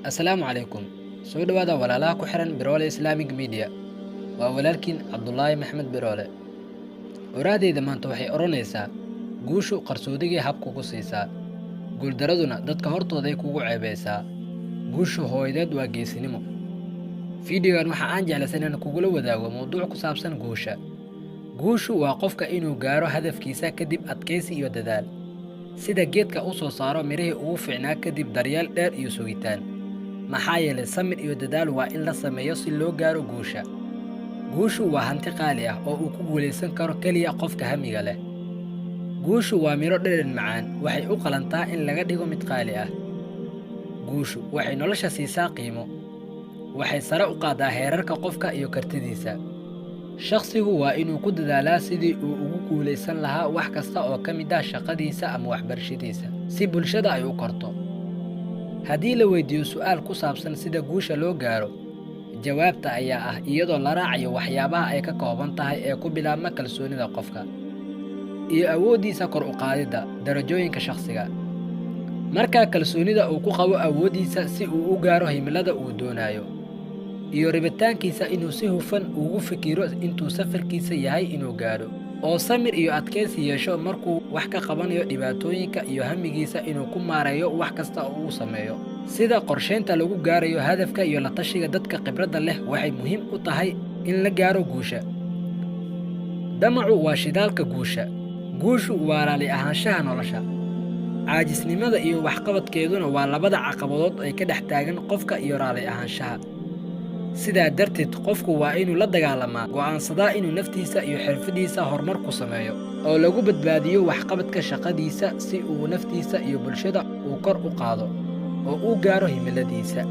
Assalaamu calaykum. Soo dhowaada walaalaha ku xiran Biroole Islamic Media. Waa walaalkiin Cabdulaahi Maxmed Biroole. Oraadeyda maanta waxay odhanaysaa: guushu qarsoodigay hab kugu siisaa, guuldaraduna dadka hortooday kugu ceebaysaa. Guushu hooyadeed waa geesinimo. Fiidiyogan waxa aan jeclaysan inaan kugula wadaago mowduuc ku saabsan guusha. Guushu waa qofka inuu gaaro hadafkiisa kadib adkaysi iyo dadaal, sida geedka u soo saaro mirihii ugu fiicnaa kadib daryeel dheer iyo sugitaan. Maxaa yeelay, samir iyo dadaal waa in la sameeyo si loo gaaro guusha. Guushu waa hanti qaali ah oo uu ku guulaysan karo keliya qofka hamiga leh. Guushu waa midho dhadhan macaan, waxay u qalantaa in laga dhigo mid qaali ah. Guushu waxay nolosha siisaa qiimo, waxay sare u qaaddaa heerarka qofka iyo kartidiisa. Shakhsigu waa inuu ku dadaalaa sidii uu ugu guulaysan lahaa wax kasta oo ka mid ah shaqadiisa ama waxbarashadiisa, si bulshada ay u korto. Haddii la weydiiyo su'aal ku saabsan sida guusha loo gaaro, jawaabta ayaa ah iyadoo la raacayo waxyaabaha ay ka kooban tahay ee ku bilaabma kalsoonida qofka iyo awooddiisa kor u qaadidda darajooyinka shakhsiga. Markaa kalsoonida uu ku qabo awooddiisa si uu u gaaro himilada uu doonayo, iyo rabitaankiisa inuu si hufan ugu fikiro intuu safarkiisa yahay inuu gaadho, oo samir iyo adkaysi yeesho markuu wax ka qabanayo dhibaatooyinka, iyo hamigiisa inuu ku maareeyo wax kasta oo uu sameeyo, sida qorshaynta lagu gaarayo hadafka iyo la tashiga dadka khibradda leh, waxay muhiim u tahay in la gaaro guusha. Damacu waa shidaalka guusha. Guushu waa raali ahaanshaha nolosha. Caajisnimada iyo waxqabadkeeduna waa labada caqabadood ay ka dhex taagan qofka iyo raali ahaanshaha. Sidaa darteed, qofku waa inuu la dagaalamaa, go'aansadaa inuu naftiisa iyo xirfadiisa horumar ku sameeyo oo lagu badbaadiyo waxqabadka shaqadiisa, si uu naftiisa iyo bulshada uu kor u qaado oo uu gaaro himiladiisa.